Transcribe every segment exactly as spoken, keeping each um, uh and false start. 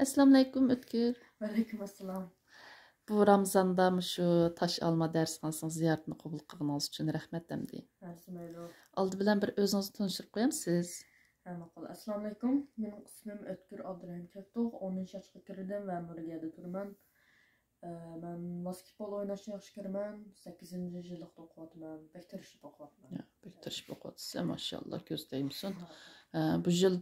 ئەسسالامۇئەلەيكۇم، ئۆتكۈر. ۋەئەلەيكۇم ئەسسالام. بۇ رامىزاندا مۇشۇ تاش ئالما دەرسخانىسىنىڭ زىيارىتىنى قوبۇل قىلغىنىڭىز ئۈچۈن رەھمەت ئەمدى. ئەرزىمەيدۇ. ئالدى بىلەن بىر ئۆزىڭىزنى تونۇشتۇرۇپ قويامسىز؟ ھە، ماقۇل. ئەسسالامۇئەلەيكۇم. مېنىڭ ئىسمىم ئۆتكۈر ئابدۇرېھىم كەلتۇق. ئونىنچى ياشقا كىردىم ۋە نورۋېگىيەدە تۇرىمەن. ئە، مەن ۋاسكېتبول ئويناشنى ياخشى كۆرىمەن. سەككىزىنچى يىللىقتا ئوقۇۋاتىمەن. بەك تىرىشىپ ئوقۇۋاتىمەن. يا، بەك تىرىشىپ ئوقۇۋاتىسىز، ماشائاللا، كۆز تەگمىسۇن. ئە، بۇ يىل،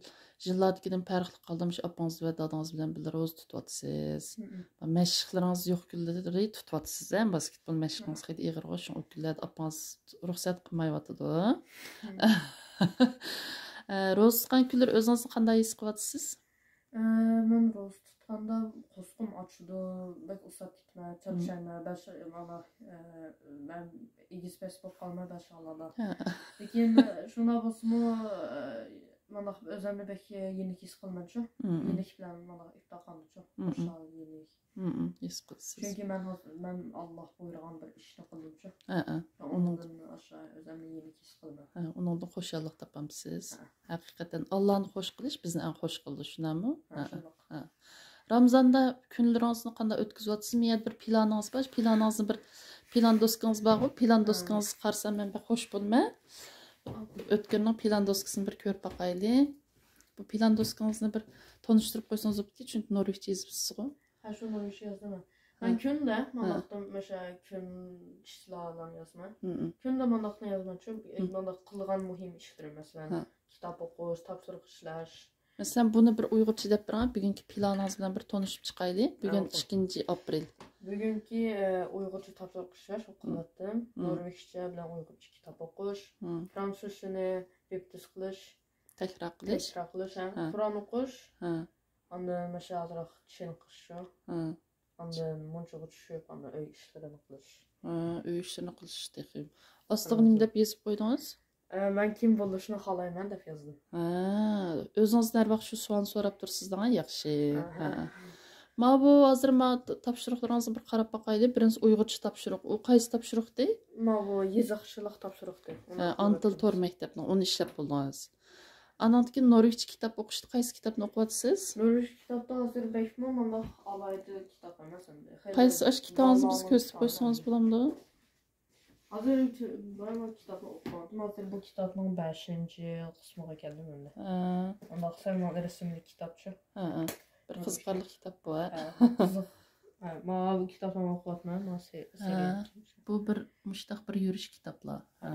يىللاردىكىدىن پەرقلىق قالدى، مۇشۇ ئاپىڭىز ۋە دادىڭىز بىلەن بىللە روزا تۇتۇۋاتىسىز. مم. مەشىقلىرىڭىز يوق كۈنلىرى تۇتۇۋاتىسىز، ھە، باسكېتبول مەشىقىڭىز خېلى ئېغىر، شۇڭا ئۇ كۈنلەردە ئاپىڭىز رۇخسەت قىلمايۋاتىدۇ. مم. ئە، روزا تۇتقان كۈنلىرى ئۆزىڭىزنى قانداق ھېس قىلىۋاتىسىز؟ ئە، مەن روزا تۇتقاندا قورسىقىم ئاچىدۇ، بەك ئۇسساپ كېتىمەن، چارچايمەن، بەش، مانا، ئە، مەن ئېگىز پەس بولۇپ قالىمەن بەش ھالدا. ھە. لېكىن شۇنداق بولسىمۇ، ئە، مانا ئۆزۈمنى بەك يېنىك ھېس قىلىمەنچۇ. مم. يېنىك بىلەن مانا ئىپتار قىلىمەنچۇ. مم. خۇشال، يېنىك. مم، ھېس قىلىسىز. چۈنكى مەن ھازىر، مەن ئاللا بۇيرۇغان بىر ئىشنى قىلدىمچۇ. ھە، ھە. ئۇنىڭدىن ئاشۇ ئۆزۈمنى يېنىك ھېس قىلىمەن. ھە، ئۇنىڭدىن خۇشاللىق تاپامسىز. ھە. ھەقىقەتەن، ئاللانى خوش قىلىش بىزنى ئەڭ خوش قىلىدۇ، شۇنداقمۇ؟ ھە، ھە. شۇنداق. رامىزاندا كۈنلىرىڭىزنى قانداق ئۆتكۈزۈۋاتىسىز؟ يا بىر پىلانىڭىز بار، پىلانىڭىزنى بىر پىلان دوسكىڭىز بارغۇ، پىلان ھە. دوسكىڭىزغا قارىسام مەن بەك خوش بولىمەن. ئۆتكۈرنىڭ پىلان دوسكىسىنى بىر كۆرۈپ باقايلى. بۇ پىلان دوسكىڭىزنى بىر تونۇشتۇرۇپ قويسىڭىز بوپتىكەن، چۈنكى نورۋېگچە يېزىپسىزغۇ. ھە، شۇ نورۋېگچە يازىمەن. ھە. مەن كۈندە ھە. مانداقتىن مۇشۇ كۈن چىسلالارنى يازىمەن. مم. كۈندە مانداقنى يازىمەن، چۈنكى مم. مانداق قىلغان مۇھىم ئىشلىرىم، مەسىلەن، ھە. كىتاب ئوقۇش، تاپشۇرۇق ئىشلەش. مەسىلەن، بۇنى بىر ئۇيغۇرچە دەپ بېرىڭ، بۈگۈنكى پىلانىڭىز بىلەن بىر تونۇشۇپ چىقايلى. بۈگۈن ماقۇل. ئىككىنچى ئاپرېل. بۈگۈنكى، ئە، ئۇيغۇرچە تاپشۇرۇق ئىشلەش، ئۇ قىلىۋەتتىم. مم. نورۋېگچە بىلەن ئۇيغۇرچە كىتاب ئوقۇش، مم. فرانسۇزچىنى بىپتىس قىلىش، تەكرار قىلىش. تەكرار قىلىش، ھە. ھە. قۇرئان ئوقۇش، ھە. ئاندىن مەشە ئازراق چېنىقىش شۇ. ھە. ئاندىن مۇنچىغا چۈشۈپ، ئاندىن ئۆي ئىشلىرىنى قىلىش. ھە، ئۆي ئىشلىرىنى قىلىش تېخى. ئاستىغا نېمە دەپ يېزىپ قويدىڭىز؟ ئە، مەن كىم بولۇشنى خالايمەن دەپ يازدىم. ھە، ئۆزىڭىز دەرۋاقىت شۇ سوئالنى سوراپ تۇرسىز دەڭ، ياخشى. ئاھا. ھە. ماۋۇ ھازىر ما تاپشۇرۇقلىرىڭىزنى بىر قاراپ باقايلى. بىرىنچىسى ئۇيغۇرچە تاپشۇرۇق. ئۇ قايسى تاپشۇرۇقتى؟ ماۋۇ يېزىقچىلىق تاپشۇرۇقتى. ھە، ئانا تىل تور مەكتەپنىڭ، ئۇنى ئىشلەپ بولدىڭىز. ئانىڭدىن كېيىن نورۋېگچە كىتاب ئوقۇشتا قايسى كىتابنى ئوقۇۋاتىسىز؟ نورۋېگچە كىتابتا ھازىر بەكمۇ مانداق ئالاھىدە كىتاب ئەمەس ئەمدى. خېلى قايسى ئاشۇ كىتابىڭىزنى بىزگە نورمال كۆرسىتىپ كىتاب قويسىڭىز ئەمدى. بولامدۇ؟ ھازىر بۇ كىتابنى ئوقۇۋاتىمەن. ھازىر بۇ كىتابنىڭ بەشىنچى قىسمىغا كەلدىم ئەمدى. ھە. ئۇنداق سەل رەسىملىك كىتابچۇ. ھە، ھە. بىر قىزىقارلىق كىتاب بۇ، ھە. ھە، قىزىق. ھە، مانا بۇ كىتابنى ئوقۇۋاتىمەن، مانا سې-، ھە. سېرىيە. بۇ بىر مۇشتاق بىر يۈرۈش كىتابلار. ھە.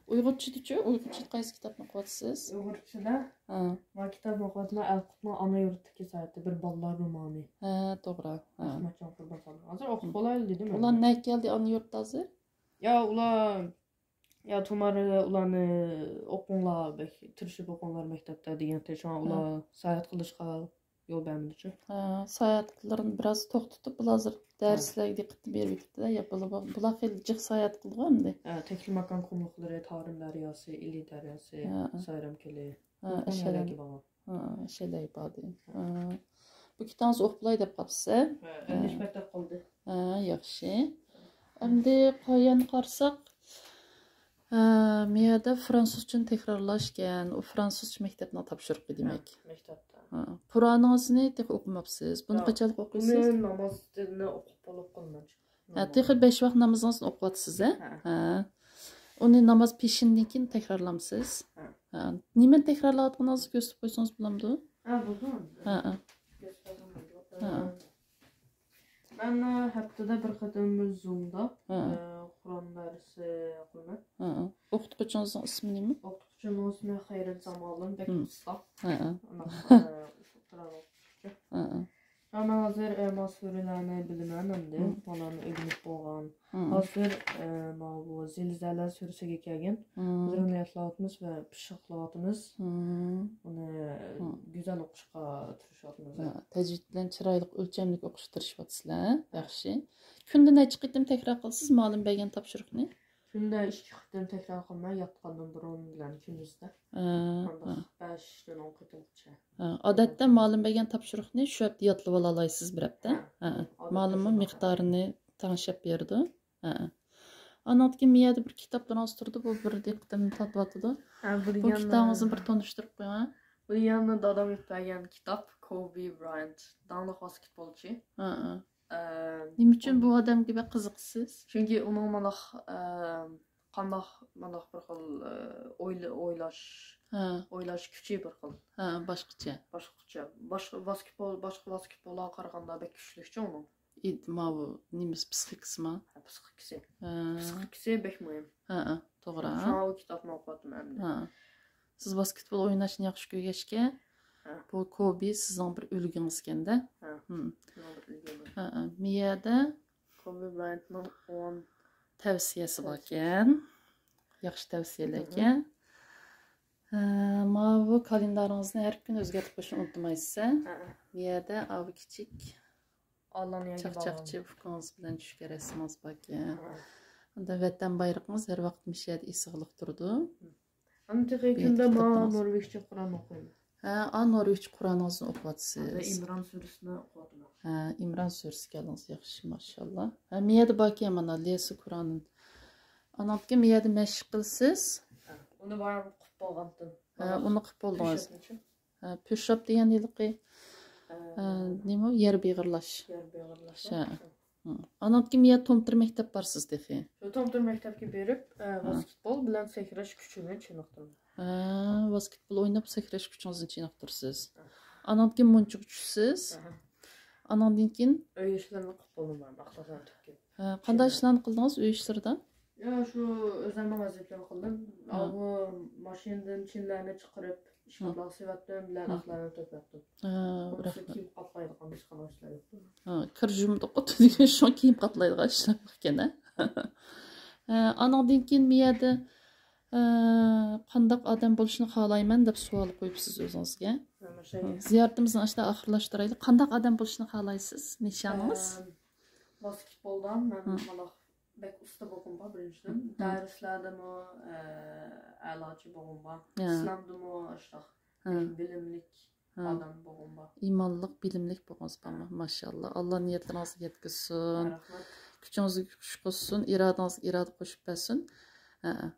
ئۇيغۇرچىدىچۇ؟ ئۇيغۇرچىدا قايسى كىتابنى ئوقۇۋاتىسىز؟ ئۇيغۇرچىدا ھە. مانا كىتابنى ئوقۇۋاتىمەن، ئەلقۇتنىڭ ئانا يۇرتتىكى ساياھىتى، بىر بالىلار رومانى. ھە، توغرا. ھە. ئەخمەتجان قۇربانخانلىق. ھازىر ئوقۇپ بولايلى دېدىم. ئۇلار نەگە كەلدى ئانا يۇرتتا ھازىر؟ يا ئۇلار، يا تۇمار ئۇلارنى ئوقۇڭلار، بەك تىرىشىپ ئوقۇڭلار مەكتەپتە دېگەنتى. شۇڭا ئۇلار ساياھەت قىلىشقا يول بەرمىدىچۇ. ھە، ساياھەت قىلىرىنى بىراز توختىتىپ، بۇلار ھازىر دەرسلەرگە دىققىتىنى بېرىۋېتىپتۇ-دە. يا، بۇلار، بۇلار خېلى جىق ساياھەت قىلىدىغۇ ئەمدى. ھە، تەكلىماكان قۇملۇقلىرى، تارىم دەرياسى، ئىلى دەرياسى، ھە. سايرام كۆلى. ھە، نۇرغۇن ئەشەلەر. يەرلەرگە بارغان. ھە، ئەشەلەر بار دېگەن. ھە. بۇ كىتابىڭىزنى ئوقۇپ بولاي دەپ قاپسىز، ھە؟ ھە، ئەللىك بەت دەپ قالدى. ھە، ياخشى. ئەمدى پايان قارىساق، ھە، مۇ يەردە فرانسۇزچىنى تەكرارلاش ئىكەن. ئۇ فرانسۇزچە مەكتەپنىڭ تاپشۇرۇقى دېمەك. مەكتەپتە. ھە. قۇرئانىڭىزنى تېخى ئوقۇماپسىز. بۇنى ياق، قاچانلىق بۇنى ئوقۇيسىز؟ نامازنى ئوقۇپ بولۇپ قالىمەن. ھە، تېخى بەش ۋاق نامىزىڭىزنى ئوقۇۋاتىسىز، ھە؟ ھە. ھە. ئۇنى ناماز پېشىندىن كېيىن تەكرارلامسىز؟ ھە. ھە. نېمىنى تەكرارلاۋاتقىنىڭىزنى كۆرسىتىپ قويسىڭىز بولامدۇ؟ ھە، بولىدۇ. ھە، ھە. كۆرسىتىپ قويسام بولىدۇ. ھە. مەن ھەپتىدە بىر قېتىم زۇمدا ھە. قۇرئان دەرسى قىلىمەن. ھە، ھە. ئوقۇتقۇچىڭىزنىڭ ئىسمى نېمە؟ ئوقۇتقۇچىمنىڭ ئىسمى خەيرىت زامالىن، بەك ھىم. ئۇستا. ھە، ھە. ئۇنداق، ئە، قۇرئان ئوقۇتقۇچى. ھە، ھە. ھە، مەن ھازىر، ئە، ما سۈرىلەرنى بىلىمەن ئەمدى. ھىم. مانىلارنى ئۆگىنىپ بولغان. ھىم. ھازىر، ئە، ماۋۇ زىلزەلە سۈرىسىگە كەلگەن. ھىم. ھازىر ئۇنى ياتلاۋاتىمىز ۋە پىششىقلاۋاتىمىز. ھىم. ئۇنى ھىم. گۈزەل ئوقۇشقا تىرىشىۋاتىمىز. ھە، تەجرىد بىلەن چىرايلىق ئۆلچەملىك ئوقۇشقا تىرىشىۋاتىسىلەر. ياخشى. كۈندە نەچچە قېتىم تەكرار قىلىسىز مۇئەللىم بەرگەن تاپشۇرۇقنى؟ كۈندە ئىككى قېتىم تەكرار قىلىمەن، ياتقاندىن بۇرۇن بىلەن كۈندۈزدە. ھە، مانداق ھە. بەشتىن ئون قېتىمغىچە. ھە، ئادەتتە مۇئەللىم بەرگەن تاپشۇرۇقنى شۇ ھەپتە ياتلىۋالالايسىز بىر ھەپتە. ھە. ھە. ئادەتتە مۇئەللىممۇ شۇنداق. مىقدارىنى تەڭشەپ بېرىدۇ. ھە. ئانىڭدىن كېيىن مۇ يەردە بىر كىتابلىرىڭىز تۇرىدۇ، بۇ بىر دىققىتىمنى تارتىۋاتىدۇ. ھە، بۇ بۇ كىتابىڭىزنى بىر تونۇشتۇرۇپ قويۇڭ. بۇ يەنە دادام ئېلىپ بەرگەن كىتاب، كوبى برايانت، داڭلىق ۋاسكېتبولچى. ھە، ھە. ئە، نېمە ئۈچۈن بۇ ئادەمگە بەك قىزىقىسىز؟ چۈنكى ئۇنىڭ مانداق، ئە، قانداق، مانداق بىر خىل، ئە، ئويلا-، ئويلاش، ھە، ئويلاش كۈچى بىر خىل. ھە، باشقىچە. باشقىچە. باشقا ۋاسكېتبول، باشقا ۋاسكېتبوللارغا قارىغاندا بەك كۈچلۈكچۇ ئۇنىڭ. ئىد-، ماۋۇ نېمىسى، پسىخىكىسىما؟ ھە، پسىخىكىسى. ھە. پسىخىكىسى بەك مۇھىم. ھە، ھە، توغرا. شۇڭا ئۇ كىتابنى ئوقۇۋاتىمەن ئەمدى. ھە. سىز ۋاسكېتبول ئويناشنى ياخشى كۆرگەچكە، ھە. بۇ كوبى سىزنىڭ بىر ئۈلگىڭىزكەندە. ھە. ھىم. شۇنىڭ بىر ئۈلگىمىز. ھە، ھە. مىيەدە كوبى برايانتنىڭ ئون تەۋسىيەسى باركەن. ياخشى تەۋسىيەلەركەن. ھە، ماۋۇ كالېندارىڭىزنى ھەر كۈن ئۆزگەرتىپ قويۇشنى ئۇنتۇمايسىز. ھە. مىيەدە ئاۋۇ كىچىك ئاللانىڭ يەرگە چاقچاقچى ئۇكىڭىز بىلەن چۈشكە رەسىمىڭىز باركەن. ئاندىن ۋەتەن بايرىقىڭىز ھەر ۋاقىت مۇشۇ يەردە ئېسىغلىق تۇرىدۇ. ئانا تېخى بۇ كۈندە يەردە ما كىتابىڭىز. نورۋېگچە قۇرئان ئوقۇيمەن. ھە، ئا، نورۋېگچە قۇرئانىڭىزنى ئوقۇۋاتىسىز. ئىمران سۈرىسىنى ئوقۇۋاتىمەن. ھە، ئىمران سۈرىسىگە ئالدىڭىز، ياخشى، ماشاللا. ھە، مىيەدە باركەن مانا لېسە قۇرئانىن. ئاناڭدىكى مىيەدە مەشىق قىلىسىز. ھە، ئۇنى بايام قىلىپ بولغانتىم. ھە، ئۇنى قىلىپ بولدىڭىز. پۇشۇپنىچۇ. ھە، پۇشاپ دېگەن ھېلىقى، ھە، ھە، نېمە، يەر بېغىرلاش. يەر بېغىرلاش. ھە. ھە. ئاناڭدىكى مىيەدە تومتىر مەكتەپ بارسىز تېخى. شۇ تومتىر مەكتەپكە بېرىپ، ئە، ۋاسكېتبول بىلەن سەكرەش كۈچىنى چېنىقتۇرىمەن. ھە، ۋاسكېتبول ئويناپ سەكرەش كۈچىڭىزنى چېنىقتۇرىسىز. ئاناڭدىن كېيىن مۇنچىغا چۈشىسىز. ئاناڭدىن كېيىن ئۆي ئىشلىرىنى قىلىپ بولدۇم مەن، ئاختا سائەت تۈگەپ. ھە، قانداق ئىشلارنى قىلدىڭىز ئۆي ئىشلىرىدا؟ يا، شۇ ئۆزۈمنىڭ ۋەزىپىلىرىنى قىلدىم. ئاۋۇ ماشىنىدىن چىنىلەرنى چىقىرىپ، ئىشكاپلارغا سېلىۋەتتىم، بىلەن ئەخلەرنى تۆكۈۋەتتىم. ھە، رەھمەت. كىيىم قاتلايدىغان ھېچقانداق ئىشلار يوق. ھە، كىر يۇمدۇق ئوتۇدىكى شۇ كىيىم قاتلايدىغان ئىشلار يوق ئىكەن، ھە؟ ھە، ئانىڭدىن كېيىن مىيەدە، ئە، قانداق ئادەم بولۇشنى خالايمەن دەپ سوئال قويۇپسىز ئۆزىڭىزگە. زىيارىتىمىزنى ئاشۇنداق ئاخىرلاشتۇرايلى. قانداق ئادەم بولۇشنى خالايسىز؟ نىشانىڭىز؟ ئەم، ۋاسكېتبولدا مەن مانا بەك ئۇستا بولغۇم بار بىرىنچىدىن. دەرسلەردىمۇ، ئە، ئەلاچى بولغۇم بار. ئىسلامدىمۇ ئاشۇنداق بىلىملىك ئادەم بولغۇم بار. ئىمانلىق، بىلىملىك بولغىڭىز بارمۇ؟ ماشاللا. ئاللا نىيەتلىرىڭىزگە يەتكۈزسۇن. رەھمەت. كۈچىڭىزگە كۈچ قوشسۇن، ئىرادىڭىزگە ئىرادە قوشۇپ بەرسۇن. ھە.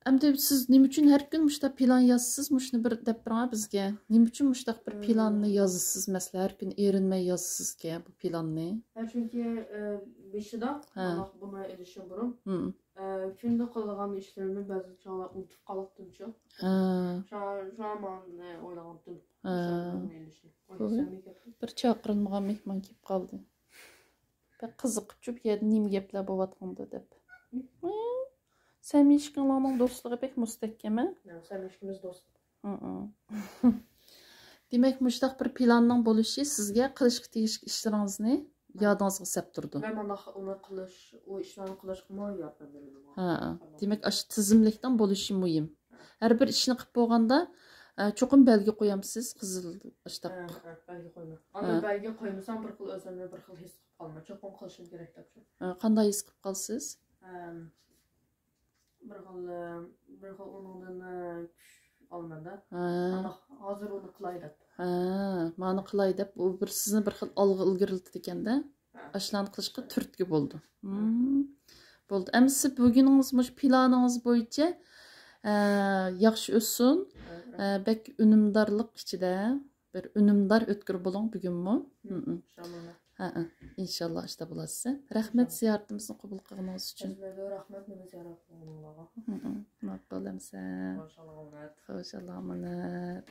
ئەمدى سىز نېمە ئۈچۈن ھەر كۈن مۇشۇنداق پىلان يازىسىز؟ مۇشۇنى بىر دەپ بېرىڭە بىزگە. نېمە ئۈچۈن مۇشۇنداق بىر پىلاننى يازىسىز؟ مەسىلەن، ھەر كۈن ئېرىنمەي يازىسىزكەن بۇ پىلاننى. ھە، چۈنكى، ئە، بېشىدا مانا بۇنى ئېلىشتىن بۇرۇن، ئە، كۈندە قىلىدىغان ئىشلىرىمنى بەزى چاغلار ئۇنتۇپ قالاتتىمچۇ. شۇڭا، شۇڭا مانا ئويلىغانتىم. بۇ بىر چاقىرىلمىغان مېھمان كېلىپ قالدى. بەك قىزىقىپچۇ، بۇ يەردە نېمە گەپلەر بولۇۋاتقاندۇ دەپ. سەمىشكىڭلارنىڭ دوستلۇقى بەك مۇستەھكەم، ھە؟ سەمىشكىمىز دوست. دېمەك، مۇشۇنداق بىر پىلاننىڭ بولۇشى سىزگە قىلىشقا تېگىشلىك ئىشلىرىڭىزنى يادىڭىزغا سەپ تۇرىدۇ. ۋە مانا ئۇنى قىلىش، ئۇ ئىشلارنى قىلىشقىمۇ ياردەم بېرىدۇ. ھە. دېمەك، ئاشۇ تىزىملىكنىڭ بولۇشى مۇھىم. ھەر بىر ئىشنى قىلىپ بولغاندا، ئە، چوقۇم بەلگە قويامسىز، قىزىل ئاشتاق. ھە، ھە، بەلگە قويىمەن. ئاندىن بەلگە قويمىسام، بىر خىل ئۆزۈمنى بىر خىل ھېس قىلىپ قالىمەن. چوقۇم قىلىشىم كېرەك دەپ. ئە، قانداق ھېس قىلىپ قالىسىز؟ ئەم، بىر خىل، بىر خىل ئۇنىڭدىن، ئە، كۈچ ئالىمەن-دە. ھە. مانا ھازىر ئۇنى قىلاي دەپ. ھە، مانا قىلاي دەپ، ئۇ بىر سىزنى بىر خىل ئالغا ئىلگىرىلىتىدىكەن-دە. ئاشۇلارنى قىلىشقا تۈرتكە بولىدۇ. بولدى. ئەمدى سىز بۈگۈنىڭىز مۇشۇ پىلانىڭىز بويىچە، ئە، ياخشى ئۆتسۇن. ئە، بەك ئۈنۈمدارلىق ئىچىدە بىر ئۈنۈمدار ئۆتكۈر بولۇڭ بۈگۈنمۇ. ھە، ئىنشاللا ئاشتا بولاسىز. رەھمەت زىيارىتىمىزنى قوبۇل قىلغىنىڭىز ئۈچۈن. رەھمەت مېنى زىيارەت قىلغىنىڭلارغا. ماقۇل ئەمسە. خوش، ئاللاغا ئامانەت.